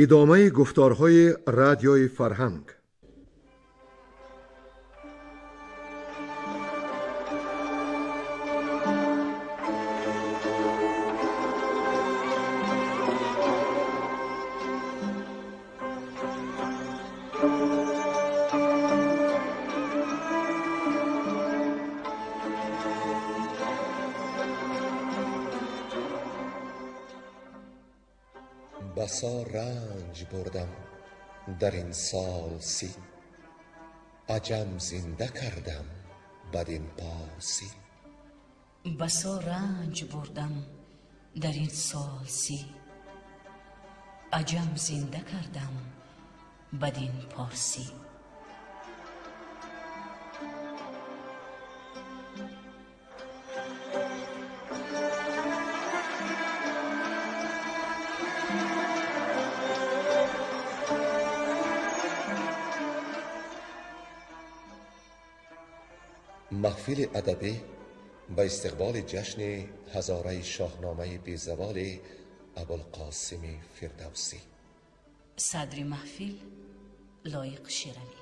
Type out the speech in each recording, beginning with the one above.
Идомаи гуфторҳои радиои фарҳанг. بسا رنج بردم در این سال 30، عجم زنده کردم بدین پارسی. بسا رنج بردم در این سال 30، عجم زنده کردم بدین پارسی. Маҳфили адабӣ ба истиқболи ҷашни ҳазораи шоҳномаи безаволи Абулқосими Фирдавсӣ. Садри маҳфил Лоиқ Шералӣ.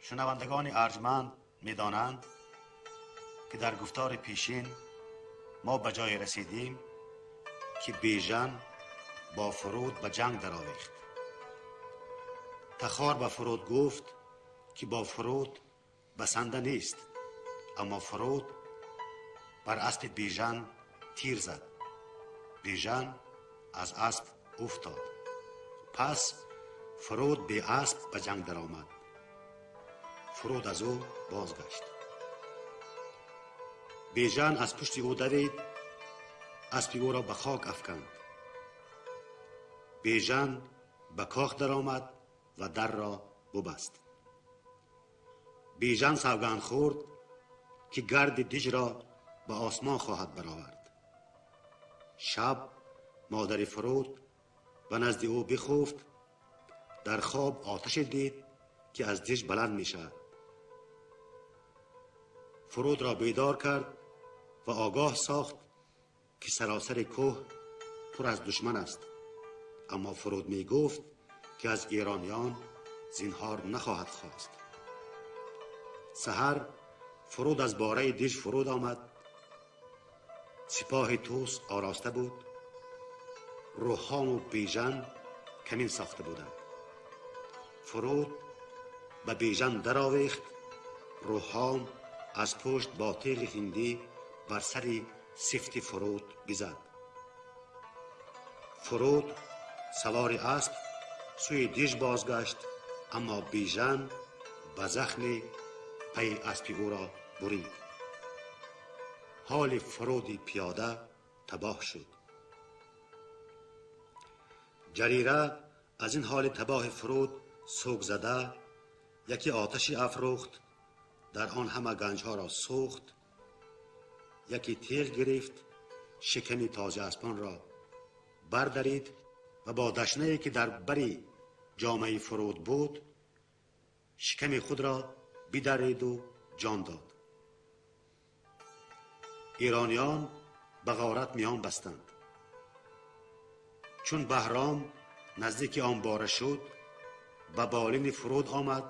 Шунавандагони арҷманд медонанд, ки дар гуфтори пешин мо ба ҷое расидем, ки Бежан бо Фуруд ба ҷанг даровехт. Тахор ба Фуруд гуфт, ки бо Фуруд басанда нест, аммо Фуруд бар аспи Бежан тир зад. Бежан аз асп уфтод. Пас Фуруд беасп ба ҷанг даромад. Фуруд аз ӯ бозгашт. Бежан аз пушти ӯ давид, аспи ӯро ба хок афканд. Бежан ба кох даромад ва дарро бубаст. Бежан савганд хӯрд, ки гарди дижро ба осмон хоҳад баровард. Шаб модари Фуруд ба назди ӯ бихуфт. Дар хоб оташе дид, ки аз диж баланд мешавад. Фурудро бедор кард ва огоҳ сохт, ки саросари кӯҳ пур аз душман аст. Аммо Фуруд мегуфт, ки аз эрониён зинҳор нахоҳад хост. Саҳар Фуруд аз бораи диж фуруд омад. Сипоҳи Тӯс ороста буд. Рӯҳому Бежан камин сохта буданд. Фуруд ба Бежан даровехт. Рӯҳом аз пушт бо теғи ҳиндӣ бар сари сифти Фуруд бизад. Фуруд савори асп сӯи диж бозгашт, аммо Бежан ба захми пайи аспи ӯро бурид. Ҳоли Фуруди пиёда табоҳ шуд. Ҷарира аз ин ҳоли табоҳи Фуруд суг зада, яке оташи афрӯхт, дар он ҳама ганҷҳоро сӯхт, яке теғ гирифт, шиками тоза аспонро бардарид ва бо дашнае, ки дар бари ҷомаи Фуруд буд, шиками худро бидариду ҷон дод. Эрониён ба ғорат миён бастанд. Чун Баҳром наздики он бора шуд, ба болини Фуруд омад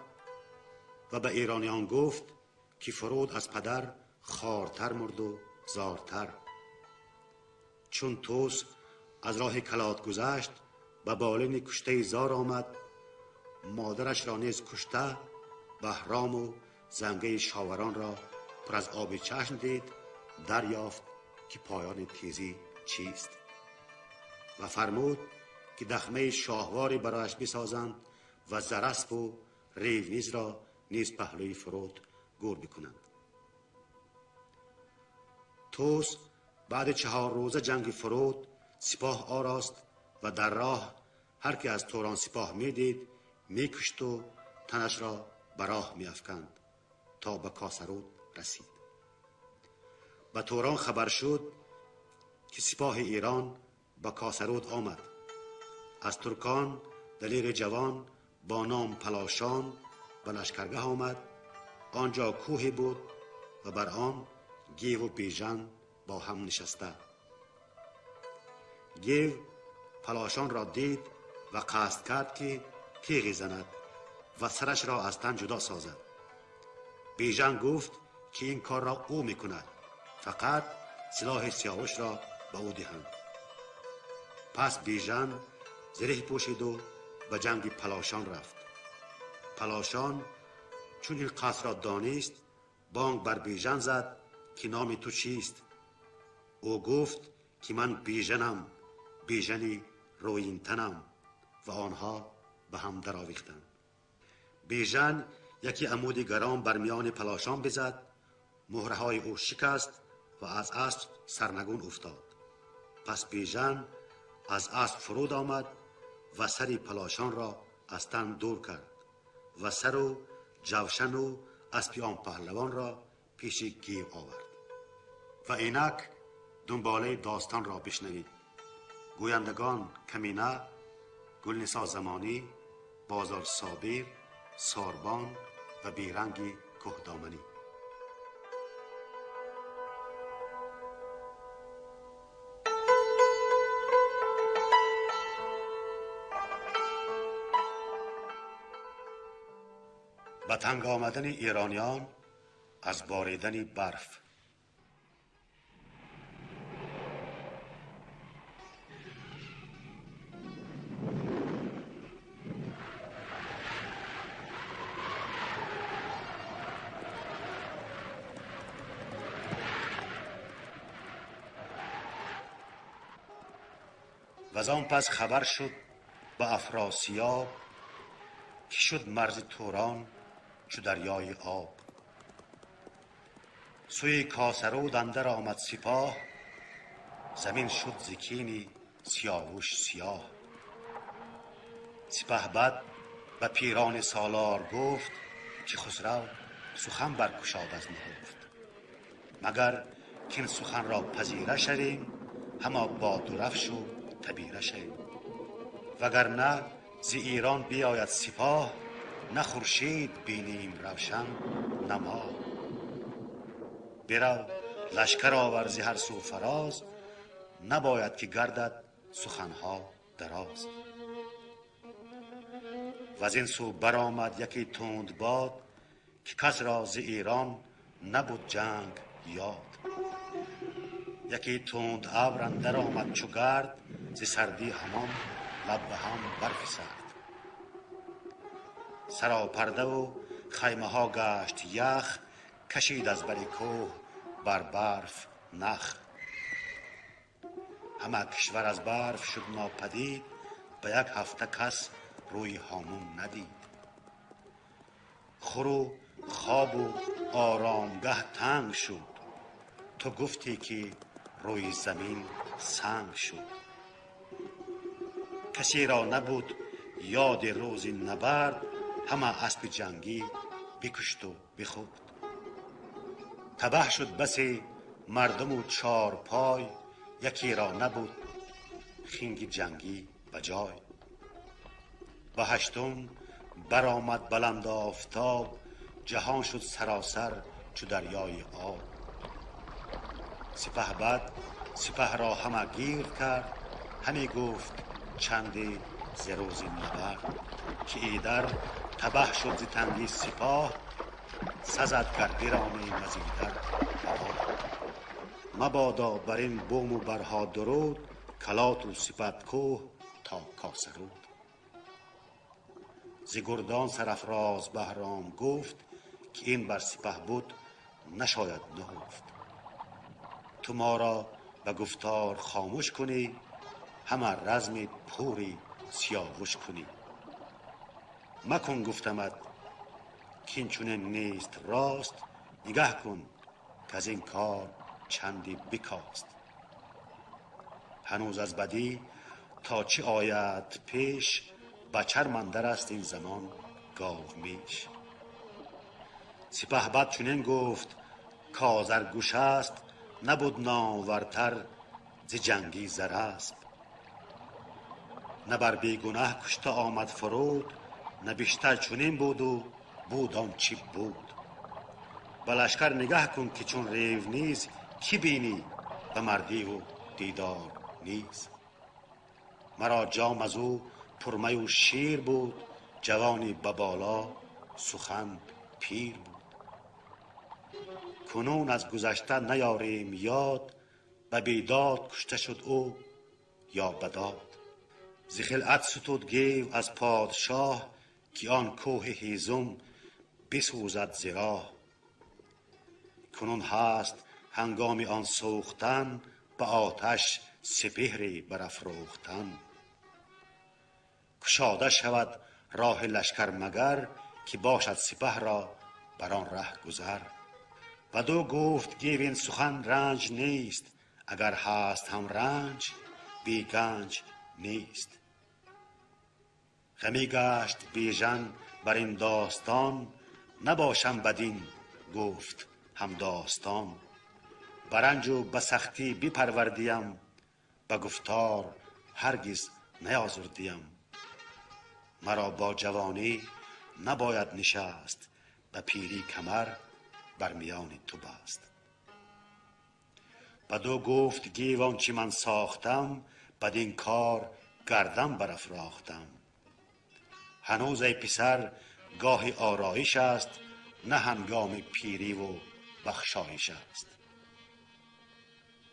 ва ба эрониён гуфт, ки Фуруд аз падар хортар мурду зортар. Чун Тӯс аз роҳи Калот гузашт, ба болини куштаи зор омад, модарашро низ кушта, Баҳрому зангаи шоваронро пур аз оби чашм дид, дарёфт, ки поёни тезӣ чист ва фармуд, ки дахмаи шоҳворе барояш бисозанд ва Зараспу Ревнизро низ паҳлӯи Фуруд гӯр бикунанд. Тӯс баъди 4 рӯза ҷанги Фуруд сипоҳ орост ва дар роҳ ҳар ки аз Турон сипоҳ медид, мекушту танашро ба роҳ меафканд то ба Косаруд расид. Ба Турон хабар шуд, که سپاه ایران به کاسرود آمد. از ترکان دلیر جوان با نام پلاشان به لشکرگه آمد. آنجا کوهی بود و بر آن گیو و بیژن با هم نشسته. گیو پلاشان را دید و قصد کرد که تیغی زند و سرش را از تن جدا سازد. بیژن گفت که این کار را او میکند، فقط سلاح سیاوش را به او دهند. پس بیژن زره پوشید و به جنگ پلاشان رفت. پلاشان چون این قصد را دانست بانگ بر بیژن زد که نام تو چیست؟ او گفت که من بیژنم، بیژنی رویین تنم. و آنها به هم درآویختند. بیژن یکی عمود گران بر میان پلاشان بزد، مهره‌های او شکست و از اسب سرنگون افتاد. پس بیژن از اسب فرود آمد و سر پلاشان را از تن دور کرد و سر و جوشن و اسب آن پهلوان را پیش گیو آورد. و اینک دنباله داستان را بشنوید. گویندگان کمینه، گلنسا زمانی، بازار صابر، ساربان و بیرنگ کهدامنی. به تنگ آمدن ایرانیان از باریدن برف. و از آن پس خبر شد به افراسیاب که شد مرز توران چو دریای آب. سوی کاسرود اندر آمد سپاه، زمین شد ز کین سیاوش سیاه. سپهبد به پیران سالار گفت که خسرو سخن برگشاد از نهفت. مگر کاین سخن را پذیره شویم، هما با درفش و تبیره شویم. وگرنه ز ایران بیاید سپاه، نه خورشید بینیم روشن نه ماه. برو لشکر آور ز هر سو فراز، نباید که گردد سخنها دراز. وزین سو برآمد یکی تند باد، که کس را ز ایران نبود جنگ یاد. یکی تند ابر اندر آمد چو گرد، ز سردی همان لب به هم برف سرد. سراپرده و خیمه ها گشت یخ، کشید از بر کوه بر برف نخ. همه کشور از برف شد ناپدید، به یک هفته کس روی هامون ندید. خور و خواب و آرامگه تنگ شد، تو گفتی که روی زمین سنگ شد. کسی را نبود یاد روز نبرد، همه اسب جنگی بکشت و بخورد. تبه شد بسی مردم و چارپای، یکی را نبود خنگ جنگی به جای. به هشتم برآمد بلند آفتاب، جهان شد سراسر چو دریای آب. سپهبد سپه را همه گیر کرد، همی گفت چندی ز روز نبرد. که ایدر تبه شد ز تنگی سپاه، سزد گر برانیم از ایدر راه. مبادا بر این بوم و برها درود، کلات و سپد کوه تا کاسرود. ز گردان سرافراز بهرام گفت، که این بر سپه بود نشاید نهفت. تو ما را به گفتار خاموش کنی، همه رزم پوری سیاوش کنی. مکن گفتمت کاین چنین نیست راست، نگه کن کز این کار چندی بکاست. هنوز از بدی تا چه آید پیش، به چرم اندر است این زمان گاومیش. سپهبد چنین گفت کآذرگوش است، نبود نامورتر ز جنگی زر اسپ. نه بر بی گنه کشته آمد فرود، نه بیشتر چنین بود و بود آنچه بود. به لشکر نگه کن که چون ریو نیز، کی بینی به مردی و دیدار نیز. مرا جام از او پر می و شیر بود، جوانی به بالا سخن پیر بود. کنون از گذشته نیاریم یاد، به بیداد کشته شد او یا به داد. ز خلعت ستود گیو از پادشاه، که آن کوه هیزم بسوزد ز راه. کنون هست هنگام آن سوختن، به آتش سپهری برافروختن. کشاده شود راه لشکر مگر، که باشد سپه را بر آن ره گذر. بدو گفت گیو این سخن رنج نیست، اگر هست هم رنج بی گنج نیست. غمی گشت بیژن بر این داستان، نباشم بدین گفت هم داستان. برنج و به سختی بپروردیم، به گفتار هرگز نیازردیم. مرا با جوانی نباید نشست، به پیری کمر بر میان تو بست. بدو گفت گیو آنچه من ساختم، بدین کار گردن برافراختم. هنوز ای پسر گاه آرایش است، نه هنگام پیری و بخشایش است.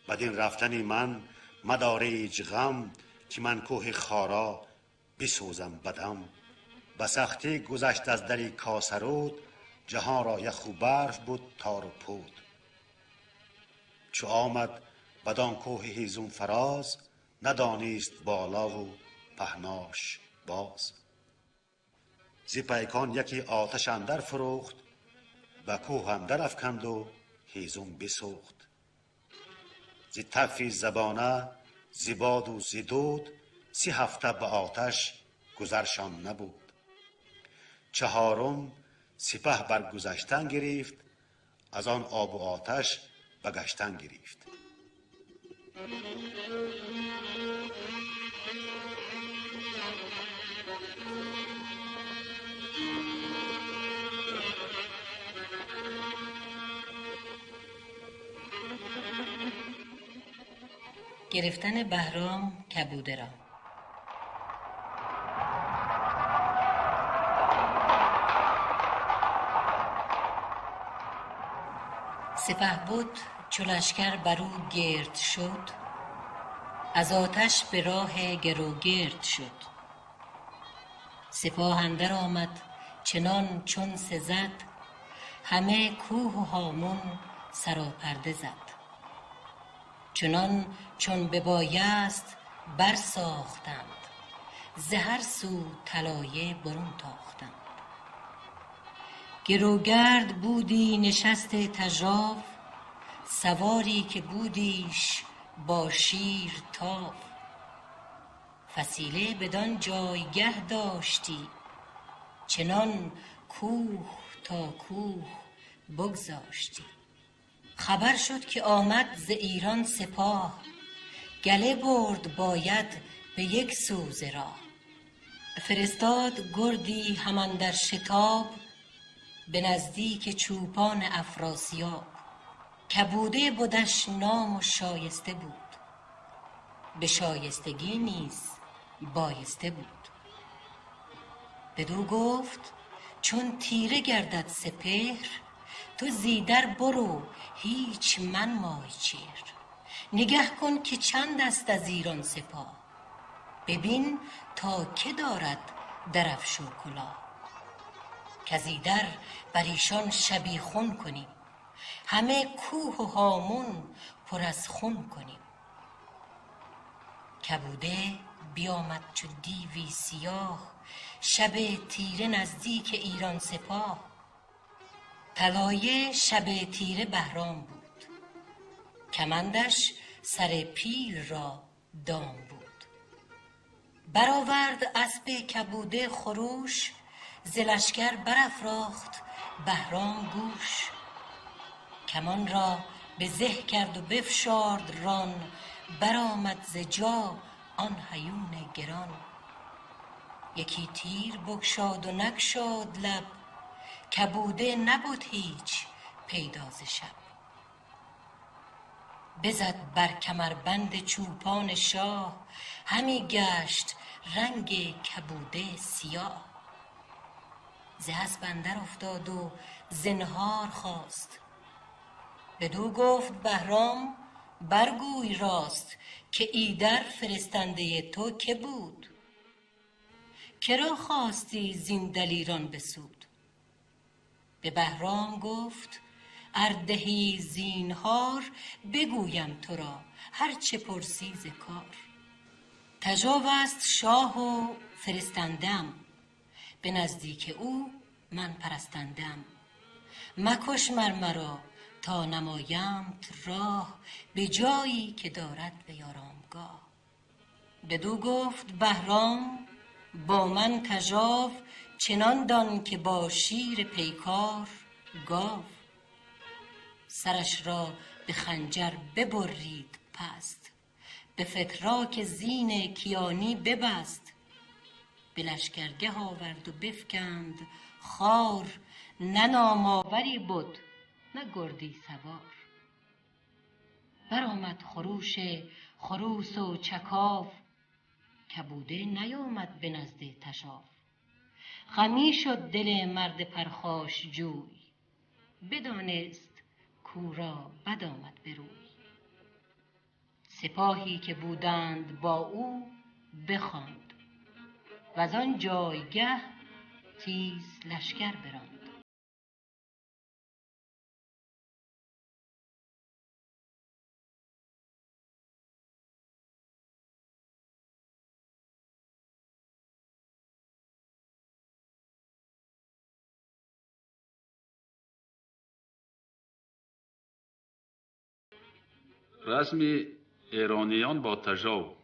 بدین رفتن من مدار ایچ غم، که من کوه خارا بسوزم بدم. به سختی گذشت از دری کاسرود، جهان را یخ و برف بود تار و پود. چو آمد بدان کوه هیزم فراز، ندانست بالا و پهناش باز. ز پیکان یکی آتش اندر فروخت، به کوه اندر افکند و هیزم بسوخت. ز تف زبانه ز باد و ز دود، 3 هفته به آتش گذرشان نبود. چهارم سپه برگذشتن گرفت، از آن آب و آتش بگشتن گرفت. گرفتن بهرام کبوده را. سپهبد چو لشکر بر او گرد شد، از آتش به راه گروگرد شد. سپاه اندر آمد چنان چون سزد، همه کوه و هامون سراپرده زد. چنان چون ببایست برساختند، ز هر سو طلایه برون تاختند. گروگرد بودی نشست تژاو، سواری که بودیش با شیر تاو. فسیله بدان جایگه داشتی، چنان کوه تا کوه بگذاشتی. خبر شد که آمد ز ایران سپاه، گله برد باید به یک سو ز راه. فرستاد گردی هم اندر شتاب، به نزدیک چوپان افراسیاب. کبوده بدش نام و شایسته بود، به شایستگی نیز بایسته بود. بدو گفت چون تیره گردد سپهر، تو زیدر برو هیچ منمای چهر. نگه کن که چند است از ایران سپاه، ببین تا که دارد درفش و کلاه. کزیدر بر ایشان شبیخون کنیم، همه کوه و هامون پر از خون کنیم. کبوده بیامد چو دیوی سیاه، شب تیره نزدیک ایران سپاه. طلایه شب تیره بهرام بود، کمندش سر پیل را دام بود. برآورد اسب کبوده خروش، ز لشکر برافراخت بهرام گوش. کمان را به زه کرد و بفشارد ران، برآمد ز جا آن هیون گران. یکی تیر بگشاد و نگشاد لب، کبوده نبد هیچ پیدا ز شب. بزد بر کمربند چوپان شاه، همی گشت رنگ کبوده سیاه. ز اسپ اندر افتاد و زنهار خواست، بدو گفت بهرام برگوی راست، که ایدر فرستنده تو که بود؟ کرا خواستی زین دلیران بسود؟ به بهرام گفت ار دهی زینهار، بگویم تو را هر چه پرسی ز کار. تژاو است شاه و فرستنده ام، به نزدیک او من پرستنده ام. مکش مر مرا تا نمایمت راه، به جایی که دارد وی آرامگاه. بدو گفت بهرام با من تژاو، چنان دان که با شیر پیکار گاو. سرش را به خنجر ببرید پست، به فتراک زین کیانی ببست. به لشکرگه آورد و بفکند خوار، نه نام آوری بد نه گردی سوار. برآمد خروش خروس و چکاو، کبوده نیامد به نزد تژاو. غمی شد دل مرد پرخاشجوی، بدانست کو را بد آمد به روی. سپاهی که بودند با او بخواند، وزان جایگه تیز لشکر براند. رزم ایرانیان با تژاو.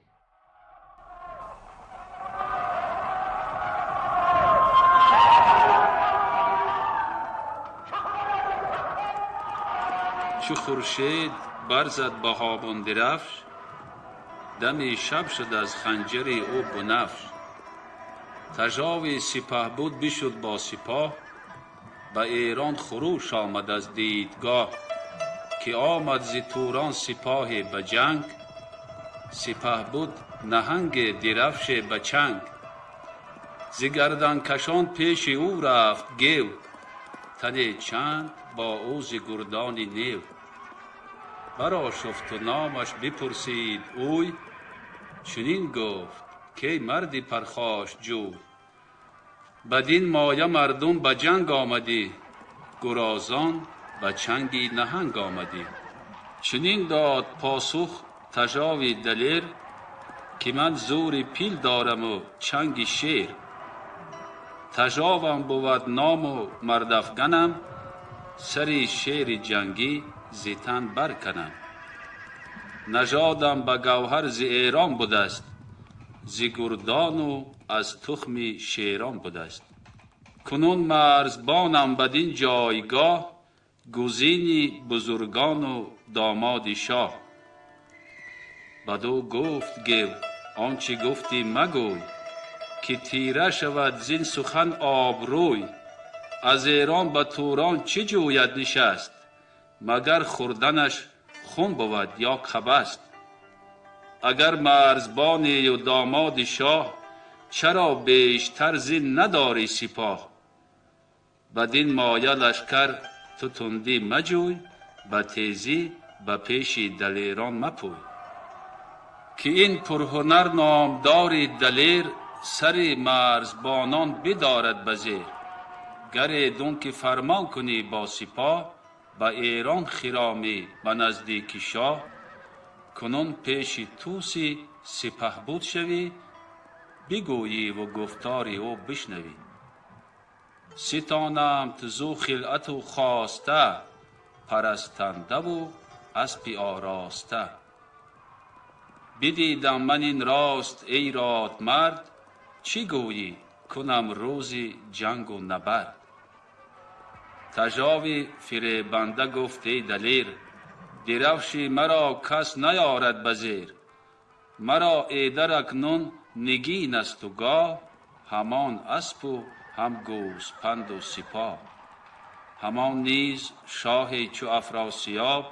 چو خورشید برزد به هامون درفش، دمی شب شد از خنجر او بنفش. تژاو سپهبد بشد با سپاه، به ایران خروش آمد از دیدگاه. که آمد ز توران سپاه به جنگ، سپهبد نهنگ درفش به چنگ. ز گردنکشان پیش او رفت گیو، تن چند با او ز گردان نیو. برآشفت و نامش بپرسید اوی، چنین گفت کای مرد پرخاشجوی. بدین مایه مردم به جنگ آمدی، گرازان به چنگ نهنگ آمدی. چنین داد پاسخ تژاو دلیر، که من زور پیل دارم و چنگ شیر. تژاوم بود نام و مرد افگنم، سر شیر جنگی ز تن برکنم. نژادم به گوهر ز ایران بدست، ز گردان و از تخم شیران بدست. کنون مرزبانم بدین جایگاه، گزین بزرگان و داماد شاه. بدو گفت گیو آنچه گفتی مگوی، که تیره شود زین سخن آبروی. از ایران به توران چه جوید نشست، مگر خوردنش خون بود یا کبست. اگر مرزبانی و داماد شاه، چرا بیشتر زین نداری سپاه. بدین مایه لشکر تو تندی مجوی، به تیزی به پیش دلیران مپوی. که این پرهنر نامدار دلیر، سر مرزبانان بدارد به زیر. گر ایدون که فرمان کنی با سپاه، به ایران خرامی به نزدیک شاه. کنون پیش توسی سپهبد شوی، بگویی و گفتار او بشنوی. ستانمت زو خلعت و خواسته، پرستنده و اسپی آراسته. بدیدم من این راست ای رادمرد، چی گویی کنم روزی جنگ و نبرد. تژاو فریبنده گفت ای دلیر، درفش مرا کس نیارد به زیر. Маро эдар акнун нигин аст у гоҳ, ҳамон асп у ҳам гӯспанду сипоҳ. Ҳамон низ шоҳе чу Афросиёб,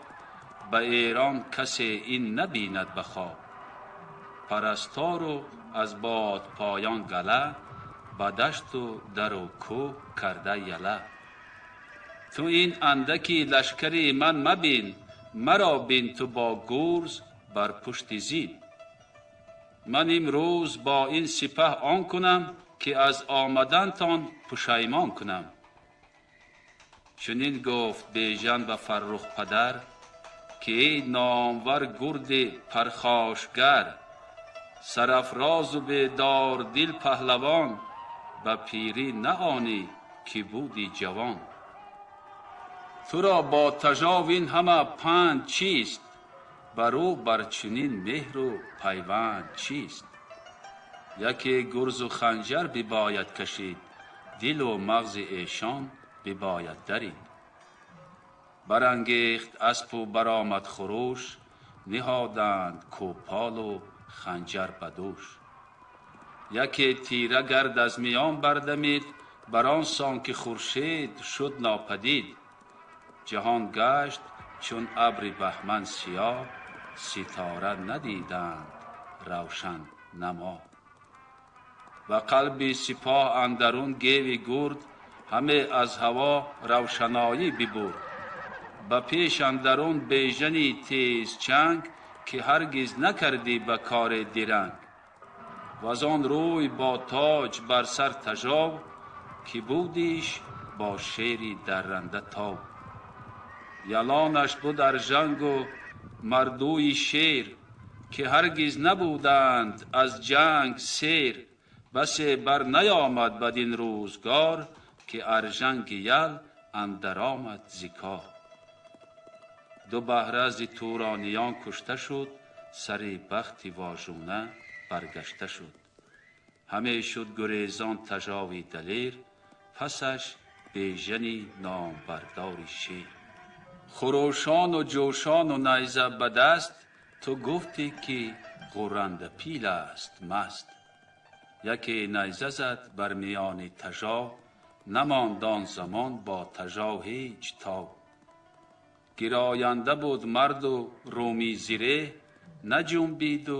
ба Эрон касе ин набинад ба хоб. Парастору аз бодпоён гала, ба дашту дару кӯҳ карда яла. Ту ин андаки лашкари ман мабин, маро бин ту бо гурз бар пушти зин. Ман имрӯз бо ин сипаҳ он кунам, ки аз омадантон пушаймон кунам. Чунин гуфт Бежан ба Фаррух падар, ки эй номвар гурди пархошгар, сарафрозу бедордил паҳлавон, ба пирӣ на онӣ ки буди ҷавон. Туро бо Тажов ин ҳама панд чист? Бар ӯ бар чунин меҳру пайванд чист? Яке гурзу ханҷар бибояд кашид, дилу мағзи эшон бибояд дарид. Барангехт аспу баромад хурӯш, ниҳоданд кӯполу ханҷар ба дӯш. Яке тира гард аз миён бардамид, бар он сон ки хуршед шуд нопадид. Ҷаҳон гашт чун абри баҳман сиёҳ, ситора надиданд равшан намо. Ба қалби сипоҳ андарун геви гурд, ҳаме аз ҳаво равшаноӣ бибурд. Ба пеш андарун Бежани тезчанг, ки ҳаргиз накардӣ ба коре диранг. Ваз он рӯй бо тоҷ бар сар Тажов, ки будиш бо шери дарранда тов. Ялонаш буд Аржангу мардуи шер, ки ҳаргиз набуданд аз ҷанг сер. Басе бар наёмад бадин рӯзгор, ки Аржанги ял андар омад зи кор. Ду баҳра зи турониён кушта шуд, сари бахти вожуна баргашта шуд. Ҳаме шуд гурезон Тажови далер, пасаш Бежани номбардори шер. Хурӯшону ҷӯшону найза ба даст, ту гуфтӣ ки ғурранда пил аст маст. Яке найза зад бар миёни Тажов, намонд он замон бо Тажов ҳеҷ тов. Гироянда буд марду румӣ зиреҳ, наҷунбиду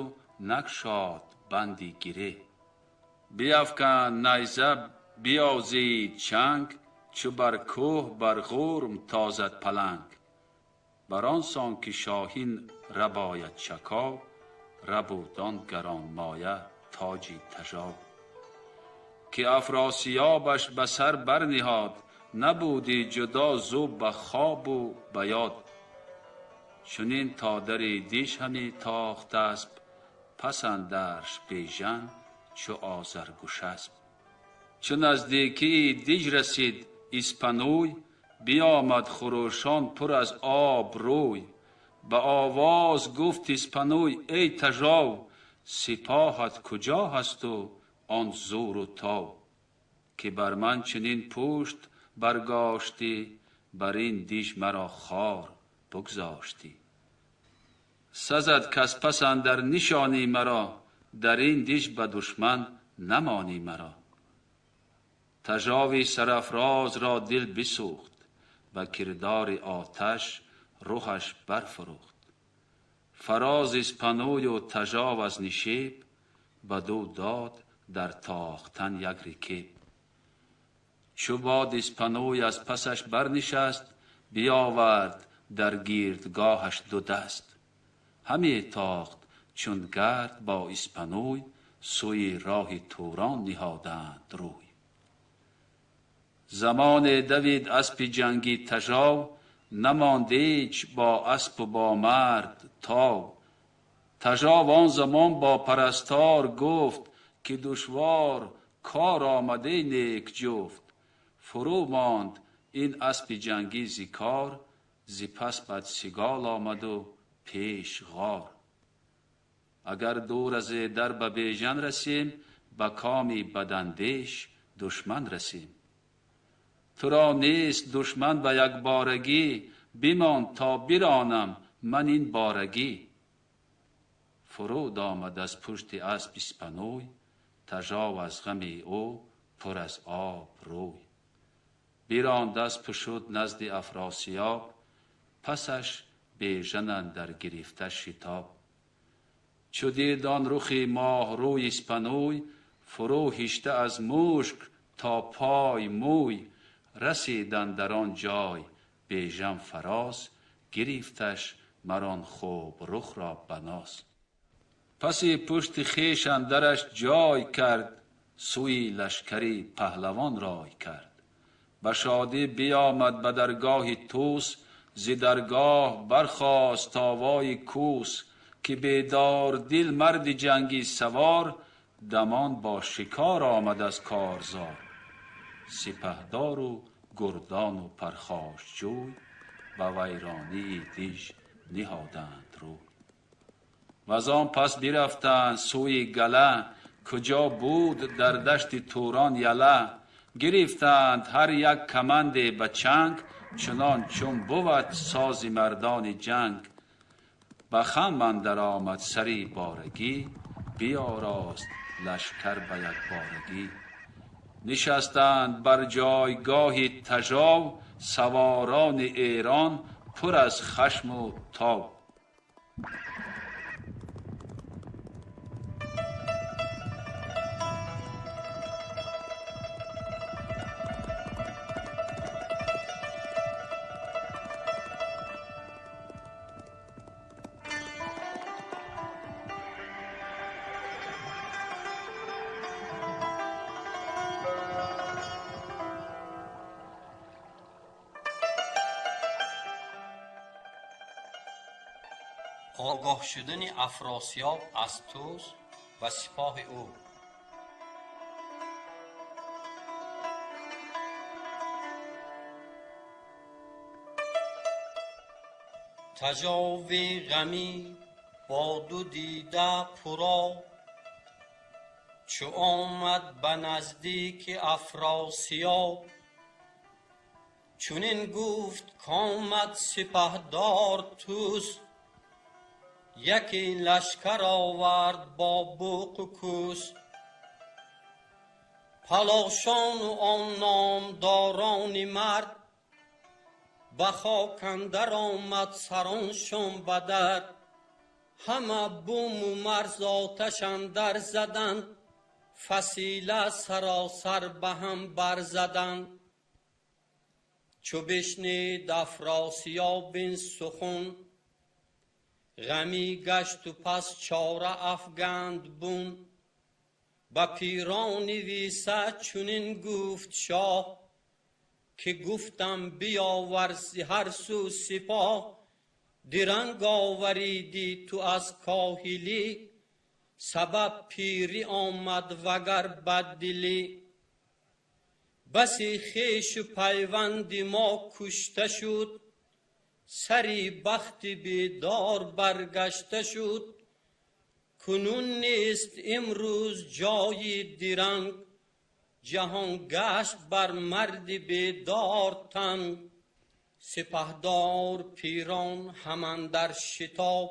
накшод банди гиреҳ. Биафканд найза, биёзид чанг, чу бар кӯҳ бар ғурм тозад паланг. Бар он сон ки шоҳин рабояд чаков, рабуд он гаронмоя тоҷи Тажов. Ки Афросиёбаш ба сар барниҳод, набудӣ ҷудо зӯ ба хобу ба ёд. Чунин то дари диж ҳаме тохт асп, пас андарш Бежан чу Озаргушасп. Чу наздикии диж расид Испануй, биомад хурӯшон пур аз об рӯй. Ба овоз гуфт Испануй: эй Тажов, сипоҳат куҷо ҳасту он зӯру тов, ки бар ман чунин пушт баргоштӣ, бар ин диж маро хор бигзоштӣ. Сазад кас пас андар нишонӣ маро, дар ин диж ба душман намонӣ маро. Тажови сарафроз ро дил бисӯхт, ба кирдори оташ рӯҳаш барфурӯхт. Фароз Испанӯю Тажов аз нишеб, бадӯ дод дар тохтан як рикеб. Чу бод Испанӯй аз пасаш барнишаст, биёвард дар гирдгоҳаш ду даст. Ҳаме тохт чун гард бо Испанӯй, сӯи роҳи Турон ниҳоданд рӯй. Замоне давид аспи ҷангӣ Тажов, намонд ҳеҷ бо аспу бо мард тов. Тажов он замон бо парастор гуфт, ки душвор кор омад, эй нек ҷуфт. Фурӯ монд ин аспи ҷангӣ зи кор, зи пас бадсигол омаду пеш ғор. Агар дур аз дар ба Бежан расем, ба коми бадандеш душман расем. Туро нест душман ба якборагӣ, бимон то биронам ман ин борагӣ. Фуруд омад аз пушти асп Испануй, Тажав аз ғами ӯ пур аз об рӯй. Биронд асп шуд назди Афросиёб, пасаш Бежан андар гирифта шитоб. Чу дид он рухи моҳрӯй Испануй, фурӯ ҳишта аз мушк то пой мӯй, расид андар он ҷой Бежан фароз, гирифташ мар он хуб рухро ба ноз. Паси пушти хеш андараш ҷой кард, сӯи лашкари паҳлавон рой кард. Ба шодӣ биёмад ба даргоҳи Тӯс, зи даргоҳ бархост овои кӯс, ки бедор дил марди ҷангӣ савор, дамон бо шикор омад аз корзор. Сипаҳдору гурдону пархошҷӯй ба вайронии диж ниҳоданд рӯй. Ваз он пас бирафтанд сӯи гала, куҷо буд дар дашти Турон яла. Гирифтанд ҳар як каманде ба чанг, чунон чун бувад сози мардони ҷанг. Ба хам андар омад сари борагӣ, биёрост лашкар ба якборагӣ. Нишастанд бар ҷойгоҳи Тажов, саворони Эрон пур аз хашму тоб. Огоҳ шудани Афросиёб аз Тӯс ва сипоҳи ӯ. Тажови ғамӣ бо ду дида пуроб, чу омад ба наздики Афросиёб, чунин гуфт комад сипаҳдор Тӯс, яке лашкар овард бо буқу кӯс. Палошону он номдорони мард, ба хок андар омад сароншон ба дард. Ҳама буму марз оташ андар заданд, фасила саросар ба ҳам барзаданд. Чу бишнид Афросиёб ин сухан, ғамӣ гашту пас чора афганд бун. Ба пирони виса чунин гуфт шоҳ, ки гуфтам биёвар зи ҳар сӯ сипоҳ. Диранг оваридӣ ту аз коҳилӣ, сабаб пирӣ омад вагар баддилӣ. Баси хешу пайванди мо кушта шуд, сари бахти бедор баргашта шуд. Кунун нест имрӯз ҷои диранг, ҷаҳон гашт бар марди бедор танг. Сипаҳдор пирон ҳамандар шитоб,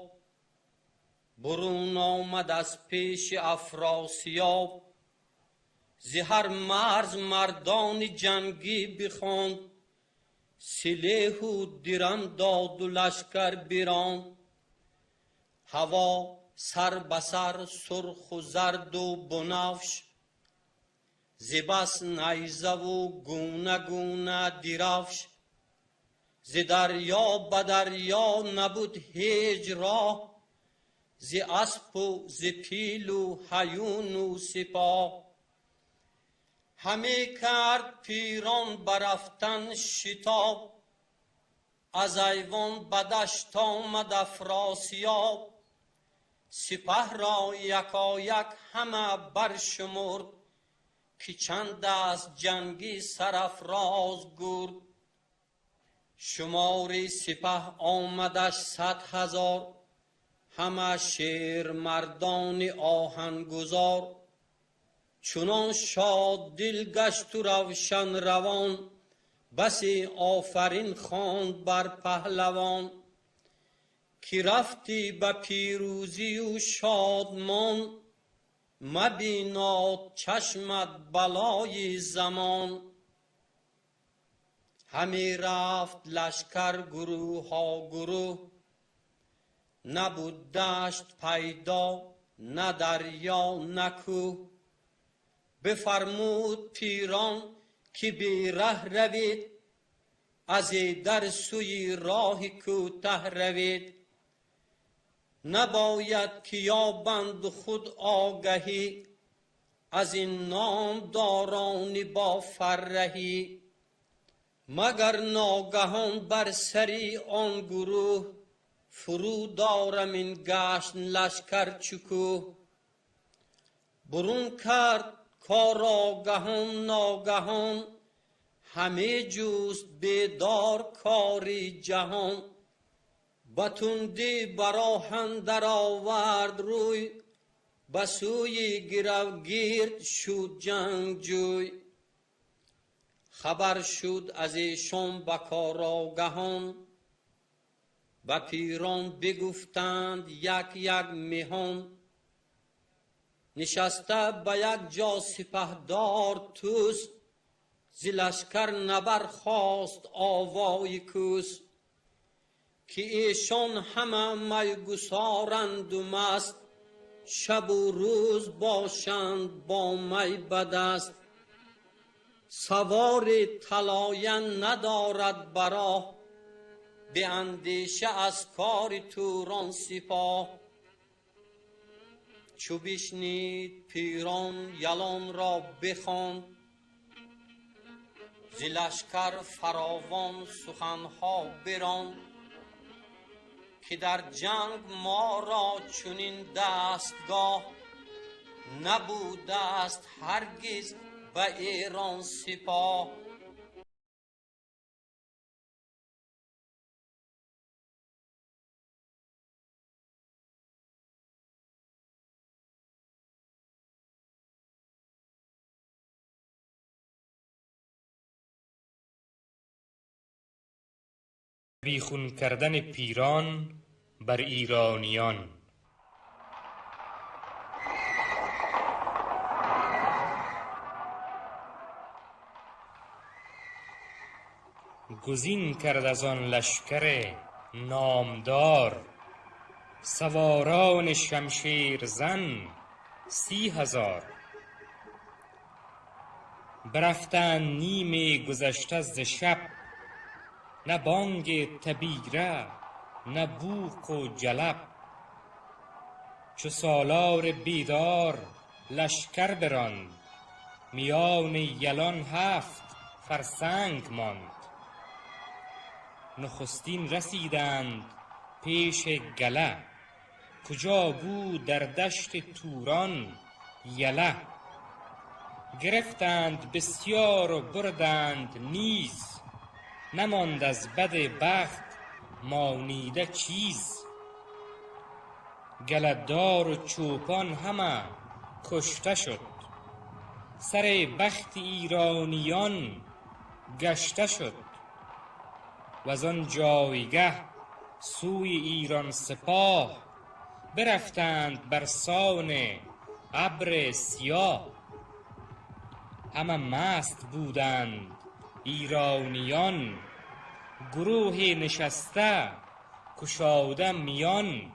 бурун омад аз пеши Афросиёб. Зи ҳар марз мардони ҷангӣ бихонд, силеҳу дирам доду лашкар биронд. Ҳаво сар ба сар сурху зарду бунафш, зи бас найзаву гуна-гуна дирафш. Зи дарё ба дарё набуд ҳеҷ роҳ, зи аспу зи пилу ҳаюну сипоҳ. Ҳаме кард пирон ба рафтан шитоб, аз айвон ба дашт омад Афросиёб. Сипаҳро якояк ҳама баршумурд, ки чанд аст ҷангӣ сарафроз гурд. Шумори сипаҳ омадаш 100,000, ҳама шермардони оҳангузор. Чунон шод дил гашту равшан равон, басе офарин хонд бар паҳлавон. Ки рафтӣ ба пирӯзию шодмон, мабинод чашмат балои замон. Ҳаме рафт лашкар гурӯҳҳо гурӯҳ, набуд дашт пайдо, на дарё, на кӯҳ. Бифармуд пирон, ки бераҳ равед, аз дар сӯи роҳи кӯтаҳ равед. Набояд ки ёбанд худ огаҳӣ аз ин номдорони бо фарраҳӣ. Магар ногаҳон бар сари он гурӯҳ фуруд орам ин гашт лашкар чу кӯҳ. Бурун кард кор огаҳон ногаҳон, ҳаме ҷуст бедор кори ҷаҳон. Ба тундӣ бар оҳан даровард рӯй, ба сӯи гиравгирд шуд ҷангҷӯй. Хабар шуд аз эшон ба кор огаҳон, ба пирон бигуфтанд як як меҳон. Нишаста ба як ҷо сипаҳдор Тӯс, зи лашкар набархост овои кӯс. Ки эшон ҳама майгусоранду маст, шабу рӯз бошанд бо май ба даст. Савори талоян надорад ба роҳ, беандеша аз кори Турон сипоҳ. Чу бишнид пирон ялонро бихонд, зи лашкар фаровон суханҳо биронд. Ки дар ҷанг моро чунин дастгоҳ набудааст ҳаргиз ба Эрон сипоҳ. شبیخون کردن پیران بر ایرانیان. گزین کرد از آن لشکر نامدار، سواران شمشیر زن 30,000. برفتند نیمه گذشته ز شب، نه بانگ تبیره نه بوق و جلب. چو سالار بیدار لشکر براند، میان یلان 7 فرسنگ ماند. نخستین رسیدند پیش گله، کجا بود در دشت توران یله. گرفتند بسیار و بردند نیز، نماند از بد بخت مانیده چیز. گله دار و چوپان همه کشته شد، سر بخت ایرانیان گشته شد. وزان جایگه سوی ایران سپاه، برفتند برسان ابر سیاه. همه مست بودند ایرانیان، گروه نشسته کشاده میان.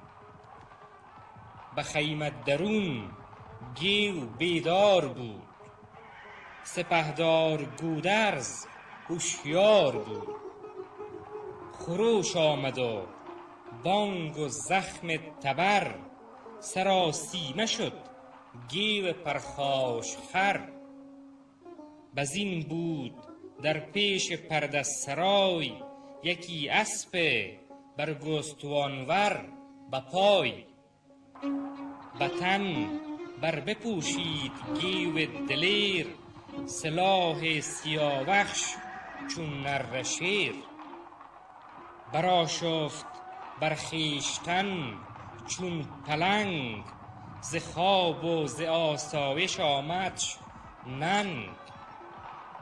به خیمه درون گیو بیدار بود، سپهدار گودرز هوشیار بود. خروش آمد و بانگ و زخم تبر، سراسیمه شد گیو پرخاش خر. بزین بود در پیش پرده سرای، یکی اسپ برگستوانور به پای. به تن بر بپوشید گیو دلیر، سلاح سیاوخش چون نره شیر. برآشفت بر خویشتن چون پلنگ، ز خواب و ز آسایش آمدش ننگ.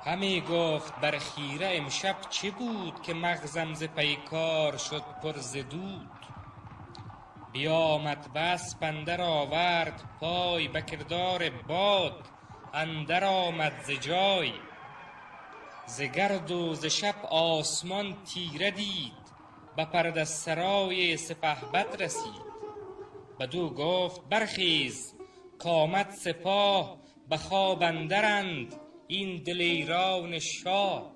همی گفت بر خیره امشب چه بود، که مغزم ز پیکار شد پر ز دود. بیامد به اسپ اندر آورد پای، به کردار باد اندر آمد ز جای. ز گرد و ز شب آسمان تیره دید، به پرده سرای سپهبد رسید. بدو گفت برخیز کآمد سپاه، به خواب اندرند این دلیران شاه.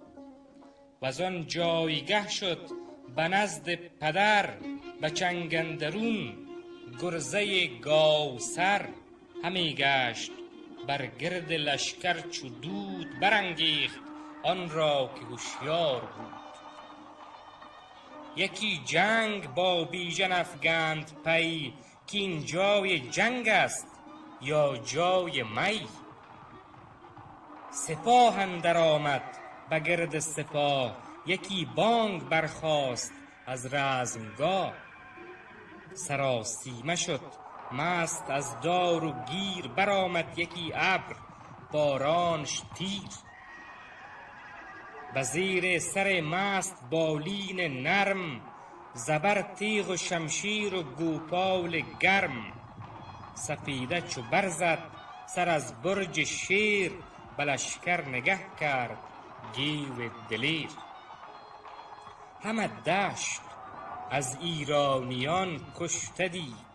وزان جایگه شد به نزد پدر، به چنگ اندرون گرزه گاوسر. همی گشت بر گرد لشکر چو دود، برانگیخت آن را که هشیار بود. یکی جنگ با بیژن افگند پی، کاین جای جنگ است یا جای می. سپاه اندر آمد به گرد سپاه، یکی بانگ برخاست از رزمگاه. سراسیمه شد مست از دار و گیر، برآمد یکی ابر بارانش تیر. به زیر سر مست بالین نرم، زبر تیغ و شمشیر و گوپال گرم. سپیده چو برزد سر از برج شیر، به لشکر نگه کرد گیو دلیر. همه دشت از ایرانیان کشته دید،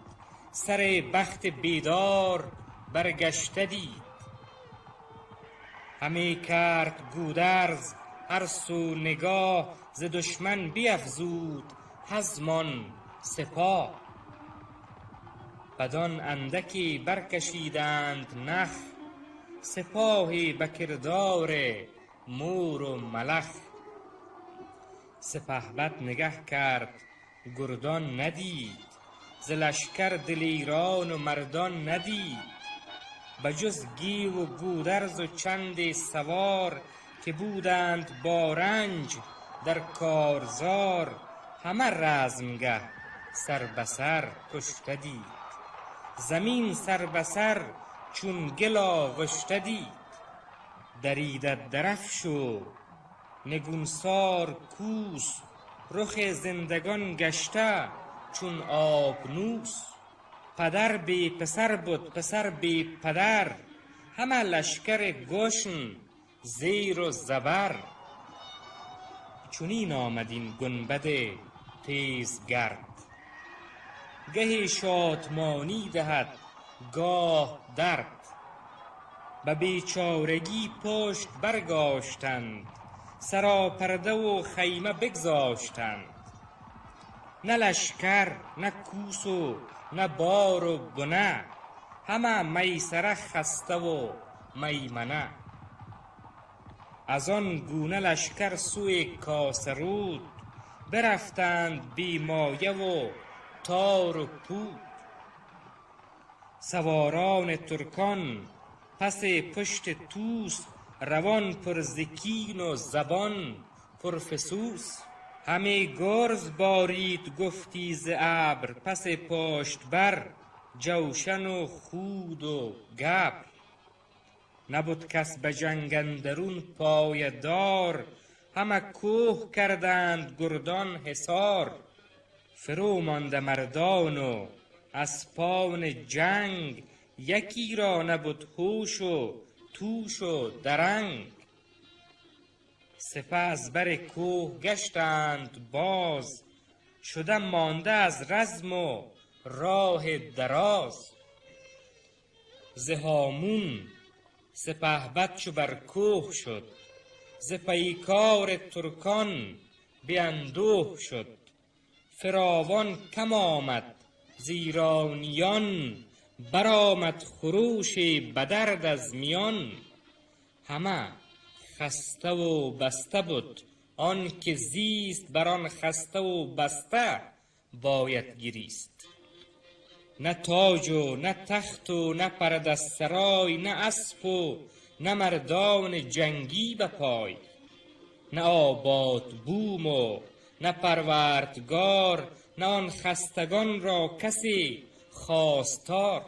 سر بخت بیدار برگشته دید. همی کرد گودرز هر سو نگاه، ز دشمن بیفزود حزم آن سپاه. بدان اندکی برکشیدند نخ، سپاهی به کردار مور و ملخ. سپهبد نگه کرد گردان ندید، ز لشکر دلیران و مردان ندید. به جز گیو و گودرز و چندی سوار، که بودند با رنج در کارزار. همه رزمگه سر به سر کشته دید، زمین سر به سر چون گل آغشته دید. دریده درفش و نگونسار کوس، رخ زندگان گشته چون آبنوس. پدر بی پسر بد پسر بی پدر، همه لشکر گشن زیر و زبر. چنین آمد این گنبد تیزگرد، گهی شادمانی دهد گاه درد. به بیچارگی پشت برگاشتند، سراپرده و خیمه بگذاشتند. نه لشکر نه کوس و نه بار و بنه، همه میسره خسته و میمنه. از آن گونه لشکر سوی کاسه رود، برفتند بی مایه و تار و پود. سواران ترکان پس پشت طوس، روان پر ز کین و زبان پر فسوس. همی گرز بارید گفتی ز ابر، پس پشت بر جوشن و خود و گبر. نبد کس به جنگ اندرون پایه دار، همه کوه کردند گردان حصار. فرو مانده مردان و اسپان جنگ، یکی را نبد هوش و توش و درنگ. سپه از بر کوه گشتند باز، شده مانده از رزم و راه دراز. ز هامون سپهبد چو بر کوه شد، ز پیکار ترکان بی اندوه شد. فراوان کم آمد ز ایرانیان، برآمد خروش به درد از میان. همه خسته و بسته بد آن که زیست، بر آن خسته و بسته باید گریست. نه تاج و نه تخت و نه پرده سرای، نه اسپ و نه مردان جنگی به پای. نه آباد بوم و نه پروردگار، نه آن خستگان را کسی خواستار.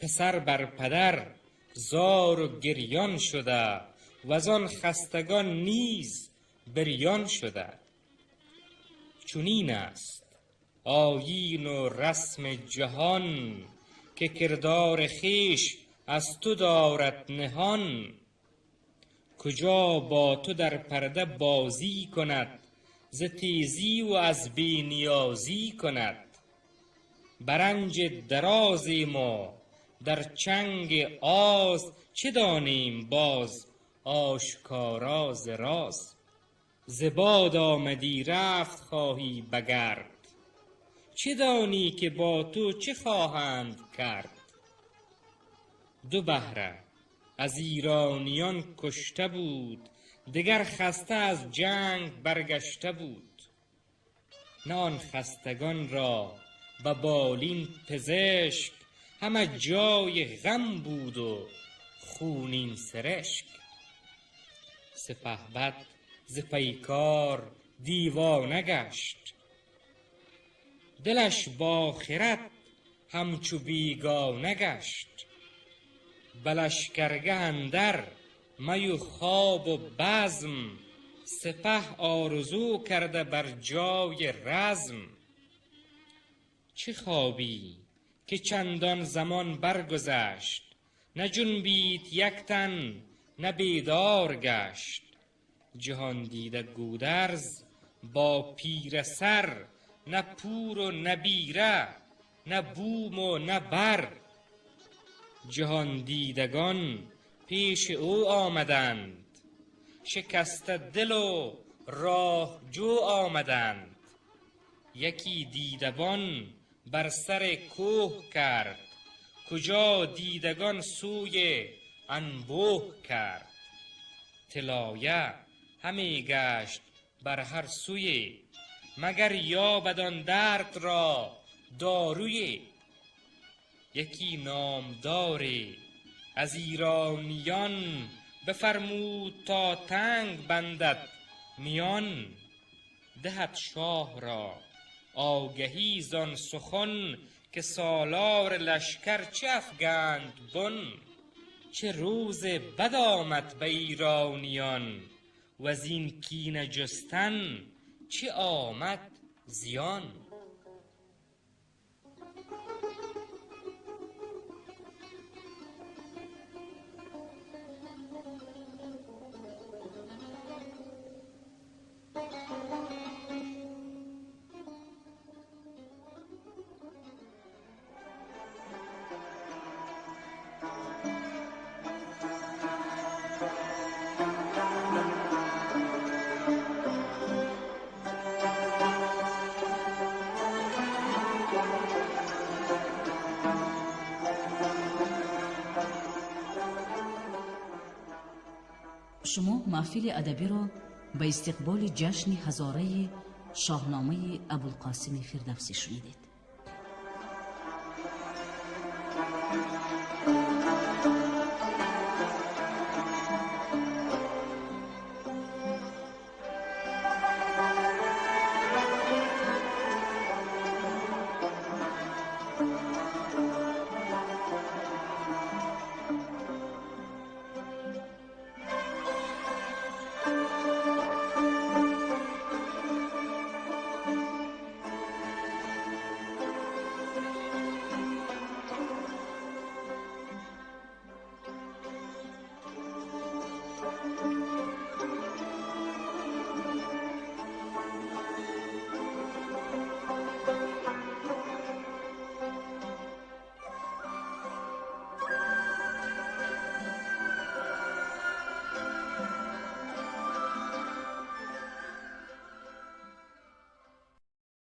پسر بر پدر زار و گریان شده، وزان خستگان نیز بریان شده. چنین است آیین و رسم جهان، که کردار خویش از تو دارد نهان. کجا با تو در پرده بازی کند، ز تیزی و از بی نیازی کند. برنج درازیم و در چنگ آز، چه دانیم باز آشکارا ز راز. ز باد آمدی رفت خواهی بگرد، چه دانی که با تو چه خواهند کرد. دو بهره از ایرانیان کشته بود، دگر خسته از جنگ برگشته بود. نه آن خستگان را به بالین پزشک، همه جای غم بود و خونین سرشک. سپهبد ز پیکار دیوانه گشت، دلش با خرد همچو بیگانه گشت. به لشکرگه اندر می و خواب و بزم، سپه آرزو کرده بر جای رزم. چه خوابی که چندان زمان برگذشت، نجنبید یک تن نه بیدار گشت. جهان دیده گودرز با پیره سر، نه پور و نه بیره، نه بوم و نه بر. جهان دیدگان پیش او آمدند، شکسته دل و راه جو آمدند. یکی دیدبان بر سر کوه کرد، کجا دیدگان سوی انبوه کرد. طلایه همی گشت بر هر سوی، مگر یابد آن درد را داروی. یکی نامداری از ایرانیان، بفرمود تا تنگ بندد میان. دهد شاه را آگهی زان سخن، که سالار لشکر چه افگند بن. چه روز بد آمد به ایرانیان، وزین کینه جستن چه آمد زیان. Шумо маҳфили адабиро ба истиқболи ҷашни ҳазораи Шоҳномаи Абулқосими Фирдавсӣ шунидед.